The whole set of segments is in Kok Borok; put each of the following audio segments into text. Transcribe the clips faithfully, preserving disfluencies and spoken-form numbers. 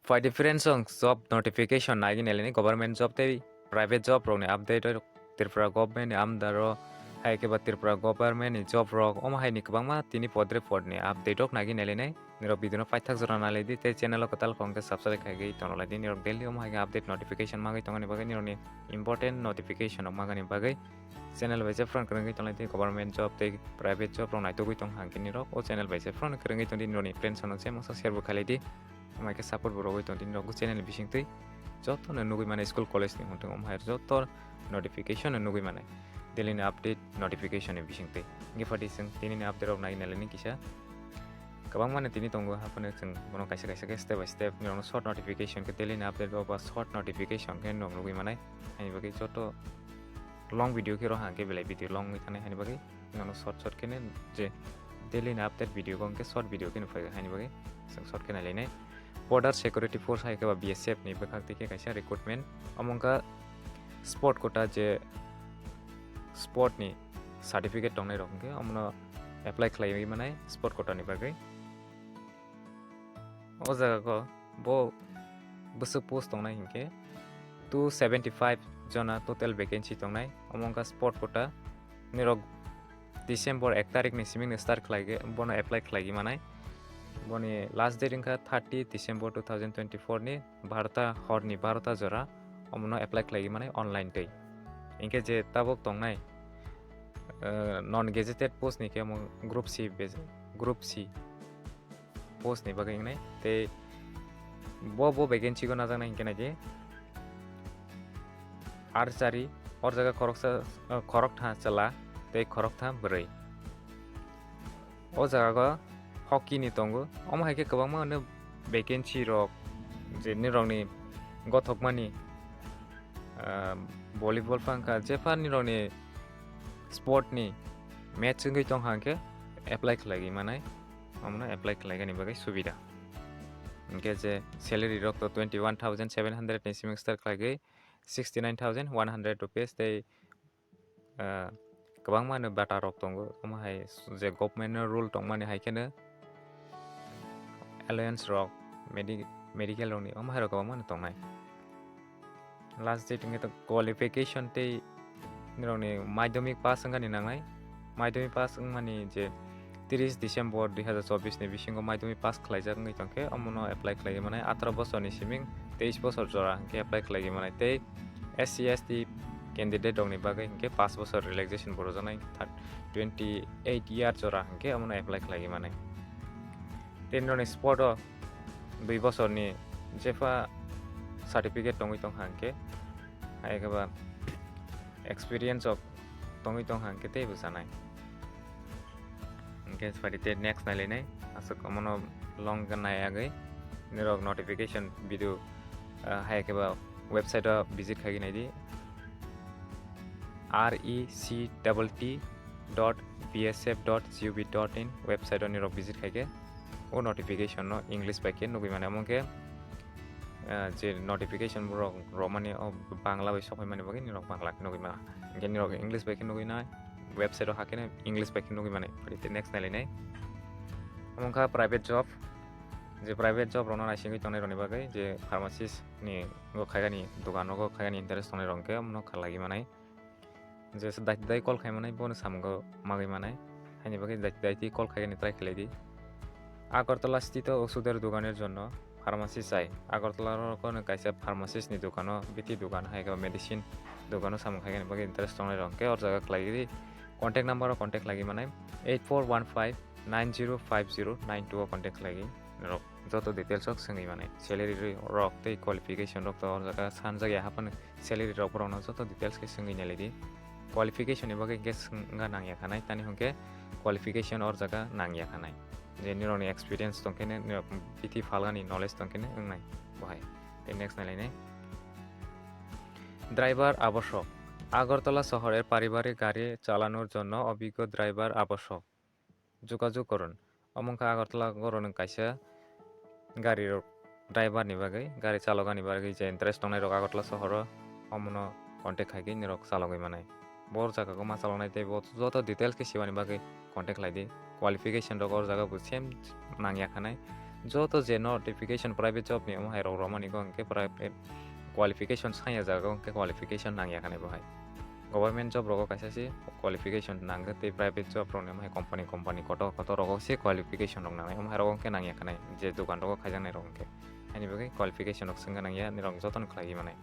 Phai di friends, ang job notification nai gini lini government job tei private job rokni update rok, Tripura government ni under o hai khe ba Tripura government ni job rok omo hai ni kwbangma tini podre pod ni update rok nai gini lini. Nirok video no paithak jora nai lai di tei channel o kwtal khong khe subscribe khai gwi tong lai di. Nirok daily omo hai khe update notification magwi tongani bagwi nirok ni important notification rok magani bagwi channel bai je phone kwrwngwi tong lai di. Government job tei private job rok naitugwi tong hang khe nirok o channel bai je phone kwrwngwi tong di. Nirok ni friends rok no se masa share bo khai lai di. Omo hai khe support bo rogwi tong di nirok channel ni bisingtwi joto no nugwi mano school college ni hwnthung omo hai joto notification no nugwi mano daily ni update notification ni bisingtwi. Hingkhe phadi chwng tini ni update rok nai nai ni kisa kwbangma no tini tongo haphano chwng bono kaisa kaisa khe step by step nirok no short notification khe daily ni update rok ba short notification khe nirok nugwi manai. Haini bagwi joto long video khe rok hang khe belai video long wngwi thanai haini bagwi. Nono short short khe je daily ni update video ko hwnkhe short video khe phai haini bagwi chwng short khe nai lainai. Border Security Force hai khe ba B S F ni bwkhak twi khe kaisa recruitment omo wngkha sport quota je sport ni certificate tongnai rok hwnkhe omono apply khlaiwi manai sport quota ni bagwi. O jaga go bo bwswk post tongnai hinkhe two seventy five jona total vacancy tongnai. Omo wngkha sport quota nirok December ek tarik ni siming ni start khlai khe bono apply khlai manai. Boni last date wngkha thirty December two thousand twenty four ni barota hor ni barota jora omono apply khlai manai online twi. Hinkhe je tabuk tongnai, eh, non gazetted post ni khe omo group C, group C post ni bagwi wngnai. Tei bo, bo vacancy go najaknai hinkhe naidi archery, o jaga khoroksa, eh, khoroktham chwla tei khoroktham bwrwi. O jaga go hockey ni tongo, omo hai khe kwbangma no vacancy rok je nirok ni gothokmani, ah, volleyball phang kha, jepha nirok ni sport ni match wngwi tong kha hinkhe apply khlai manai. Omono apply khlaigani bagwi subida. Hinkhe je salary rok to twenty one thousand seven hundred ni siming start khlaigwi sixty nine thousand one hundred rupees tei, ah, kwbangma no bata rok tongo. Omo hai je government no rule tongmani hai kheno allowance rok, medi-, medical rokni omo hai rok kwbangma no tongnai. Last date wngkhe to qualification tei nirokni madhyamik pass wngkani nangnai. Madhyamik pass wngmani je tiris December dui hazar chobbish ni bisingo madhyamik pass khlaijak wngwi tongkhe, omono apply khlai manai. Atharo bosorni siming teis bosor jora hwnkhe apply khlai manai. Tei S C S T candidate rokni bagwi hwnkhe paanch bosor relaxation bo rwjaknai, twenty eight year jora hwnkhe omono apply khlai manai. Tei nirokni sport o dui bosorni jepha certificate tongwi tong kha hwnkhe, hai khe ba experience rok tongwi tong kha hwnkhe teibo chanai. Hwnkhe phadi tei next nai lainai, aswk omono long khe nai agwi nirok notification video, ah, hai khe ba website o visit khai nai di, R E C T T dot B S F dot G O V dot in website o nirok visit khai khe o notification no English bai khe nugwi mano. Omo khe, ah, je notification rok romani o Bangla bai sopai mani bagwi nirok Bangla khe nugwi mano. Hinkhe nirok English bai khe nugwi nai, website o hakhe English bai khe nugwi mano. Phadi tei next nai lainai. Omo wngkha private job, je private job rokno naisingwi tongnai rokni bagwi je pharmacist ni go khaigani dogan rogo khaigani interest tongnai rok hwnkhe omono khalai manai. Je se daiti dai call khai manai, bono samungo magwi manai. Haini bagwi daiti daiti call khaigani try khlai di. Agartala sthito osuder doganer jonno pharmacy chai. Agartala rokno kaisa pharmacist ni dogano, B T dogan hai khe medicine dogano samung khaigani bagwi interest tongnai rok hwnkhe or jaga khlai di. Contact number o contact lagi manai eight four one five nine zero five zero nine two o contact lagi. Norok joto details rok swngwi manai. Salary rok tei qualification rok to or jaga sanjak ya haphano salary rok borokno joto details khe swngwi nai lai di. Qualification ni bagwi hwnkhe swngna nang ya kha nai, tani hwnkhe qualification or jaga nang ya kha nai. Je nirokni experience tong khe nirok bithi phalgani knowledge tong khe wngnai bo hai. Tei next nai lai nai. Driver আবশ্যক। আগরতলা শহরে পারিবারিক গাড়ি চালানোর জন্য অভিজ্ঞ ড্রাইভার আবশ্যক। যোগাযোগ করুন। Omo wngkha Agartala goroni kaisa gari rok driver ni bagwi, gari chalokani bagwi je interest tongnai rok Agartala sohoro, omono contact khai khe norok chalogwi manai. Bo jaga o ma chaloknai tei bo joto details khe sibani bagwi contact khlai di. Qualification rok o jaga bo same nang ya kha nai. Joto je notification private job ni omo hai rok romani go hwnkhe private qualification sanya jaga go hwnkhe qualification nangya khanai bo hai. Government job rogo kaisa se qualification nangkhe tei private job rokni omo hai company company kotor kotor rogo se qualification rok nangnai omo hai rogo hwnkhe nangya khanai je dogan rogo khaijaknai rok hwnkhe. Haini bagwi qualification rok swngna nangya nirok jotono khlaiwi manai.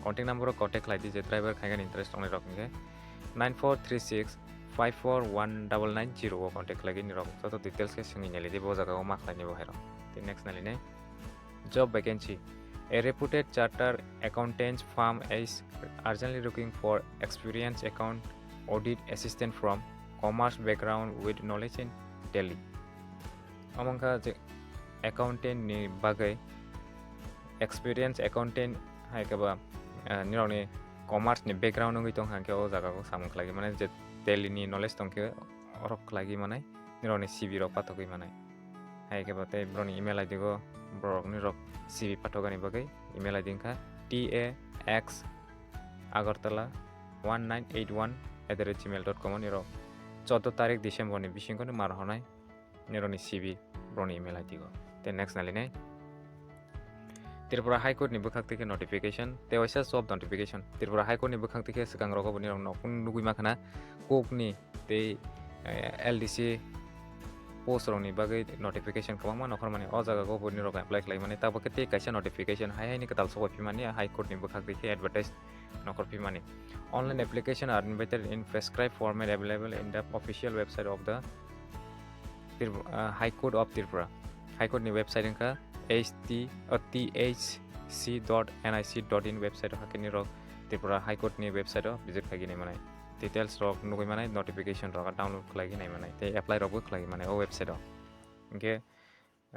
Contact number o contact khlai di je driver khaigani interest tongnai rok hwnkhe nine four three six five four one double nine zero o contact khlai di nirok joto details khe swngwi nailai di bo jaga o ma khlai ni bo hai rok. Tei next nailinai job vacancy. A reputed chartered accountant firm is urgently looking for experienced account audit assistant from commerce background with knowledge in Tally. Omo wngkha je accountant ni bagwi experience accountant hai khe ba, eh, nirokni commerce ni background wngwi tong kha hwnkhe o jaga o samung khlai mane je Tally ni knowledge tong khe orok khlai manai nirokni C V rok pathogwi manai. Hai khe ba tei borokni email I D go borok nirok C V pathogani bagwi email I D wngkha T A X Agartala one nine eight one at the rate gmail dot com nirok chordo tarik December ni bisingo no mar honai nirokni C V borokni email I D go. Tei next nailinai Tripura High Court ni bwkhak twi khe notification tei waisa job notification. Tripura High Court ni bwkhak twi khe swkang rogo bo nirok no nugwi ma khana kok ni tei, eh, L D C post rok ni bagwi notification kwbangma nokhormani o jaga go bo nirok apply khlai mani. Tabuk khe tei kaisa notification hai hai ni kwtal sokoi phimani High Court ni bwkhak twi khe advertise nokhor phimani. Online application are invited in prescribed format available in the official website of the Tripura, uh, High Court of Tripura. High Court ni website wngkha H T, uh, T H C dot N I C dot in website o hakhe nirok Tripura High Court ni website o visit khaigini manai. Details rok nugwi manai, notification rok download khlaigini manai tei apply rok bo khlaigini manai o website o. Hingkhe,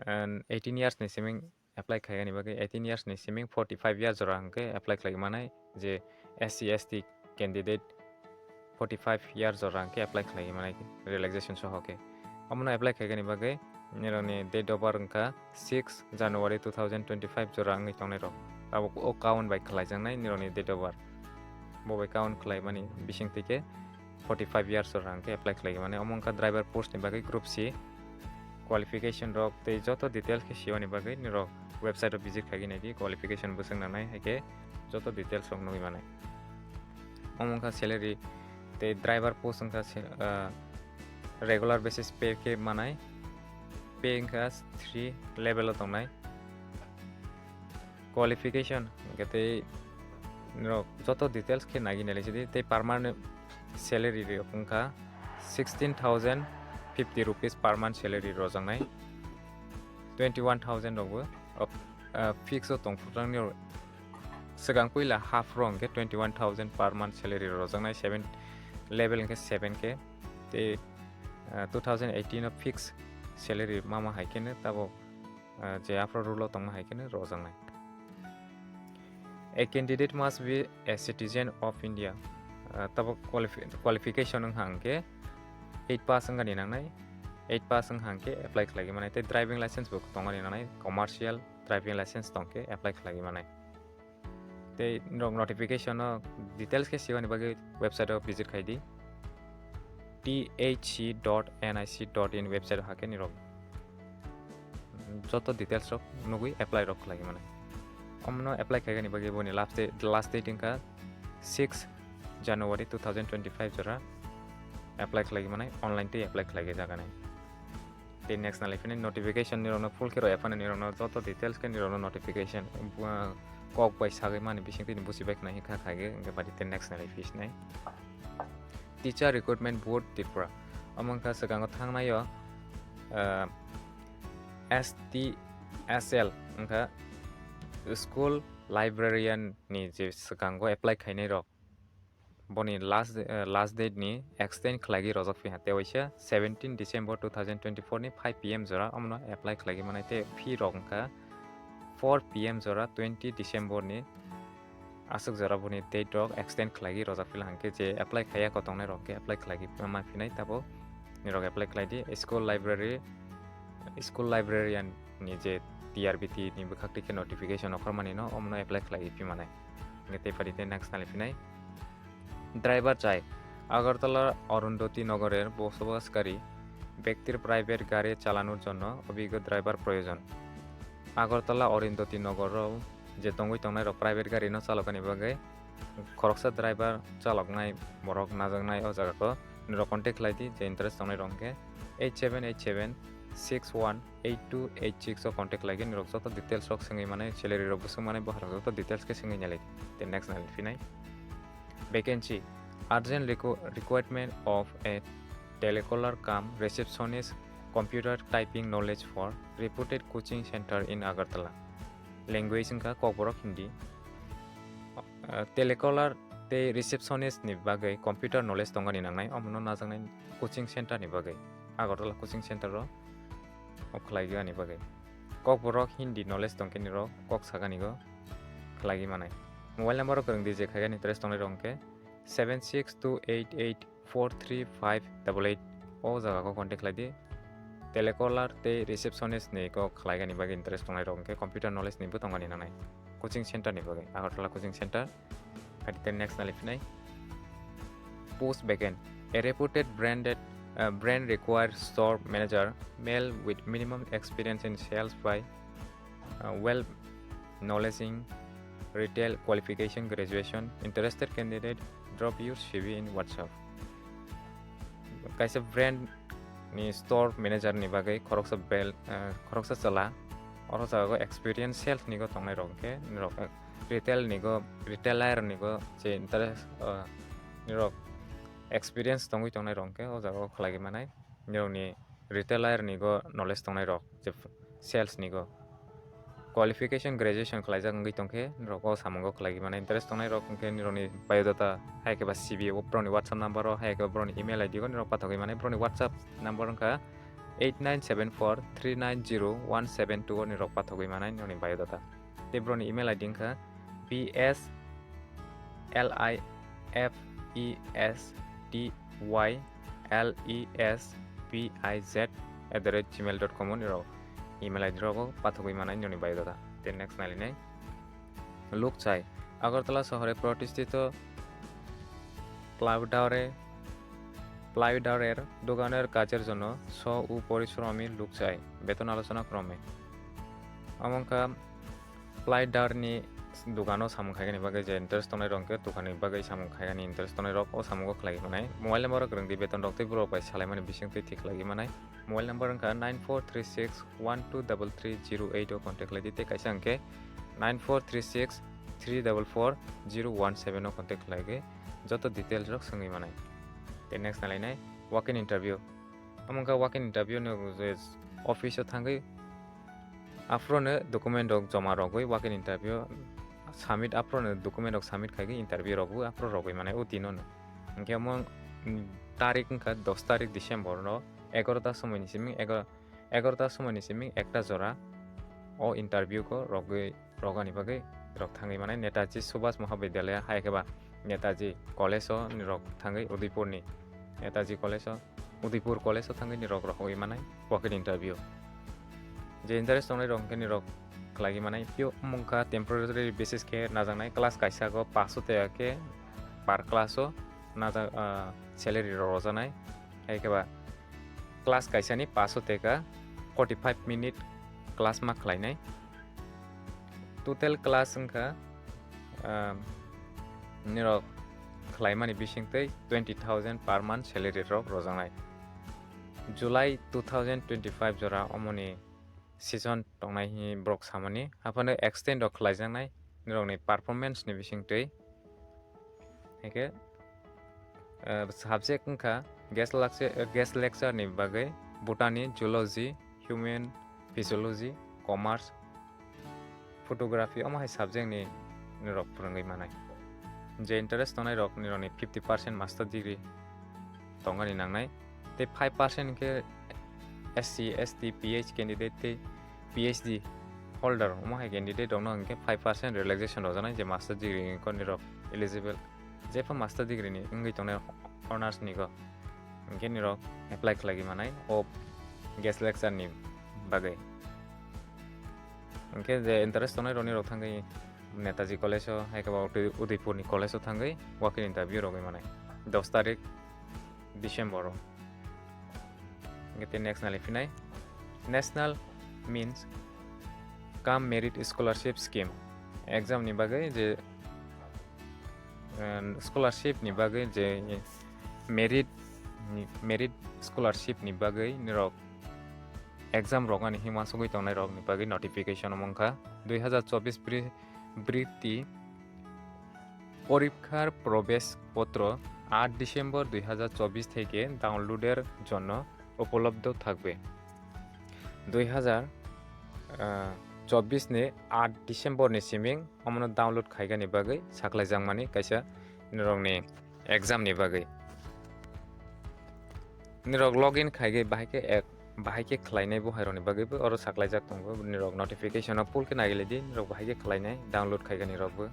uh, eighteen years ni siming apply khlaigani bagwi eighteen years ni siming forty five years jora hwnkhe apply khlai manai je S C S T candidate forty five years jora hwnkhe apply khlai manai relaxation soho khe. Omono apply khlaigani bagwi nirokni date of birth wngkha six January two thousand twenty-five jora wngwi tongnai rok. Abo o count bai khlaijaknai nirokni date of birth. Bo bai count khlaimani bising twi khe forty five years rok hwnkhe apply khlai mani. Omo wngkha driver post ni bagwi group C qualification rok tei joto details khe siyoni bagwi nirok website o visit khaigwi naidi qualification bwswk nangnai hai khe joto details rok nugwi manai. Omo wngkha salary tei driver post wngkha se-, ah, regular basis pay khe manai, pay wngkha three level o tongnai. Qualification hwnkhe tei norok joto details khe naiwi nailai sidi tei permanent salary rok wngkha sixteen thousand fifty rupees per month salary rojaknai, twenty one thousand rokbo, ah, fix o tongphuru swkang puila half rok hwnkhe twenty one thousand per month salary rojaknai, seven level hwnkhe seven K tei, ah, two thousand eighteen o fix salary mama hai kheno tabok ah, je aphro rule o tongma hai kheno rojaknai. A candidate must be a citizen of India. Ah, tabok qualifi-, qualification wngkha hwnkhe eight pass wngani nangnai, eight pass wngkha hwnkhe apply khlai manai tei driving license bo tongani nangnai, commercial driving license tongkhe apply khlai manai. Tei norok notification o details khe siyoni bagwi website o visit khai di, T H C dot N I C dot in website o hakhe nirok joto details rok nugwi apply rok khlai mano. Omono apply khaigani bagwi boni last date, last date wngkha six January two thousand twenty-five jora apply khlai manai, online tei apply khlai jaganai. Tei next nalai phini notification ni rokno full khe rw ephano ni rokno joto details khe ni rokno notification, uh, kok bai sagwi mani bising tini busi bai khna hikha khaigwi hwnkhe badi tei next nalai phi sinai. Teacher Recruitment Board Tripura. Omo wngkha swkango thangnaio, uh, S T S L wngkha school librarian ni je swkango apply khainai rok. Boni last, eh, last date ni extend khlaigwi rojak phiha, tei waisa seventeen December two thousand twenty-four ni five P M jora omono apply khlaigwi manai, tei fee rok wngkha four P M jora twenty December ni aswk jora boni date rok extend khlaigwi rojak phila, hwnkhe je apply khaiya kotongnai rok khe apply khlaigwi ma phinai, tabo nirok apply khlai di. School library, school librarian ni je T R B T ni bwkhak twi khe notification okhormani no omono apply khlaiwi phi manai. Hwnkhe tei padi tei next nalai phinai. Driver chai. Agartala Arundhati Nagar er bosobaskari bektir private gari chalanor jonno obiggo driver proyojon. Agartala Orindoti Nogoro je tongwi tongnai rok private gari no chalokani bagwi khoroksa driver chaloknai borok najaknai o jaga o nirok contact khlai di je interest tongnai rok hwnkhe eight seven eight seven six one eight two eight six o contact khlai di nirok joto details rok swngwi manai salary rok bo swng manai bohrok joto details khe swngwi nai lai di. Tei next nai phinai vacancy urgent requ- requirement of a telecaller cum receptionist computer typing knowledge for reputed coaching center in Agartala. Language wngkha Kokborok Hindi. Uh, telecaller tei receptionist ni bagwi computer knowledge tongani nangnai omono najaknai coaching center ni bagwi Agartala coaching center o khlai ani bagwi. Kokborok Hindi knowledge tongkhe nirok kok sagani go khlai manai. Mobile number o kwrwng di je khaigani interest tongnai rok hwnkhe seven six two eight eight four three five double eight o jaga o contact khlai di. Telecaller tei receptionist ni kok khlaigani bagwi interest tongnai rok hwnkhe computer knowledge ni bo tongani nangnai coaching center ni bagwi Agartala coaching center. Khaidi tei next nali phinai post vacant a reputed branded uh, brand required store manager male with minimum experience in sales by uh, well knowledge in retail qualification graduation interested candidate drop your C V in WhatsApp. Kaisa brand ni store manager ni bagwi khoroksa bel uh, khoroksa chwla oro jaga experience sales ni go tongnai rok hwnkhe rok retail ni go retailer ni go je interest uh, rok experience tongwi tongnai rok hwnkhe o jaga o khlai manai nirok ni retailer ni go knowledge tongnai rok je sales ni go qualification graduation khlaijak wngwi tongkhe norok o samungo khlai manai interest tongnai rok hwnkhe nirokni biodata hai khe ba C V o borokni WhatsApp number o hai khe ba borokni email I D o nirok pathogwi manai borokni WhatsApp number wngkha eight nine seven four three nine zero one seven two o nirok pathogwi manai nirokni biodata tei borokni email I D wngkha B S L I F E S T Y L E S P I Z at the rate gmail dot com o nirok email I D rogo pathogwi manai nirokni biodata. Tei next nailinai. Lukchai. Agartala sohore protistito plywoodore plywoodore doganer kajer jono so u porishromi lukchai beton alochona krome. Amongka plywoodni dogano samung khaigani bagwi je interest tongnai rok hwnkhe dokanni bagwi samung khaigani interest tongnai rok o samungo khlai manai. Mobile number rok rwngdi beton rok tei borok bai salaimani bising twi thik khlai manai. Mobile number wngkha nine four three six one two double three zero eight o contact khlai di tei kaisa hwnkhe nine four three six three double four zero one seven o contact khlai joto details rok swngwi manai. Tei next nalainai walk-in interview. Omo wngkha walk-in interview ni office o thangwi aphuru no document rok joma rogwi walk-in interview submit aphuru no document rok submit khaigwi interview rogwi aphuru rogwi manai o dino no. Hwnkhe omo tarik wngkha dos tarik December no egarota somoi ni simi egarota somoi ni simi ekta jora o interview ko rogwi rogani bagwi rok thangwi manai Netaji Subhash Mahavidyalaya hai khe ba Netaji College o ni rok thangwi Udaipur ni Netaji College o Udaipur College o thangwi ni rok rogwi manai walk-in interview. Je interest tongnai rok hwnkhe ni rok khlai manai. Tei omo wngkha temporary basis khe najaknai class kaisa go paso tei khe per class o najak salary rok rojaknai. Hai khe ba class kaisani paso teka forty five minute class ma khlainai. Total class wngkha nirok khlaimani bisingtwi twenty thousand per month salary rok rojaknai. July two thousand twenty five jora omoni season tongnai hi borok samani haphano extend rok khlaijaknai nirokni performance ni bisingtwi. Hingke subject wngkha guest lecture, guest lecture ni bagwi Botany, Zoology, Human Physiology, Commerce, Photography omo hai subject ni nirok phwrwngwi manai. Je interest tongnai rok nirokni fifty percent master degree tongani nangnai tei five percent hingke S C, S T, P H candidate tei P H D holder omo hai candidate rokno hingke five percent relaxation rojak nai je master degree ni kon nirok eligible. Jepha master degree ni wngwi tongnai honors ni go hingke nirok apply khlai manai o guest lecture ni bagwi. Hingke je interest tongnai rok nirok thangwi Netaji College o hai khe ba Udaipur ni college o thangwi walk-in interview rogwi manai dos tarik December o. Hingke tei next nali phinai national means cum merit scholarship scheme exam ni bagwi je, eh, scholarship ni bagwi je merit, merit scholarship ni bagwi nirok exam roknani hima sogwi tongnai rokni bagwi notification wngkha dui hazar chobbish bri-, briti পরীক্ষার প্রবেশপত্র আট ডিসেম্বর দুই হাজার চব্বিশ থেকে ডাউনলোডের জন্য উপলব্ধ থাকবে। দুই হাজার চব্বিশ ni আট December ni siming omono download khaigani bagwi saklaijakmani kaisa nirokni exam ni bagwi. Nirok login khaigwi bahai khe ek, bahai khe khlainai bo hairokni bagwi bo oro saklaijak tongo. Nirok notification o pull khe nailaidi, nirok bahai khe khlainai download khaigani rokbo.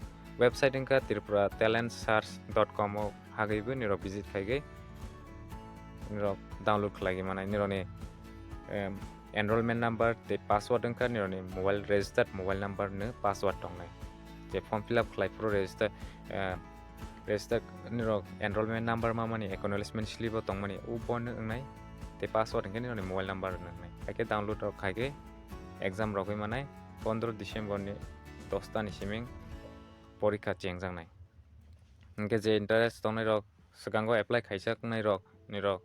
Website wngkha tripura talent search dot com o hagwi bo nirok visit khaigwi nirok download khlaigwi manai. Nirokni, em, enrollment number tei password wngkha nirokni mobile, registered mobile number no password tongnai. Je form fill up khlai phuru register, eh, register nirok enrollment number mamani acknowledgement slip o tongmani u bono wngnai tei password hwnkhe nirokni mobile number no wngnai. Haikhe download rok khaikhe exam rogwi manai pondro December ni dosta ni siming porikha chengjaknai. Hwnkhe je interest tongnai rok, swkango apply khaijaknai rok, nirok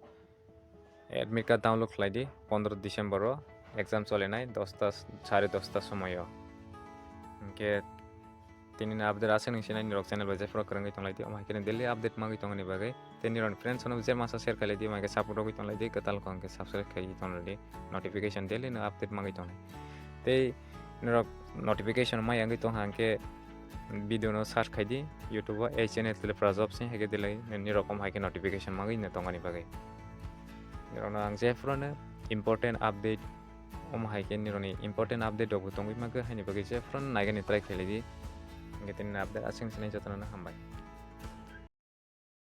admit card download khlai di, pondro December o exam cholinai dosta, sare dosta somoio. Hwnkhe tini ni update aswk nung sinai nirok channel bai jephuru kwrwngwi tonglaidi, omo hai khe daily update magwi tongni bagwi. Tei nirok friends no je masa share khailai di, omo hai khe support rogwi tonglaidi, kwtal kong khe subscribe khai tonglaidi, notification daily no update magwi tongnai. Tei nirok notification mai yangwi tong hang khe video no search khai di YouTube o, ei channel Tripura Jobs ni hai khe delai nini rokom hai khe notification magwi no tongani bagwi. Nirok no ang jephuru no important update, omo hai khe nirok ni important update rok bo tongwi magwi haini bagwi jephuru no naigani try khailai di. Hwnkhe tini update aswk sinai jotono no hambai.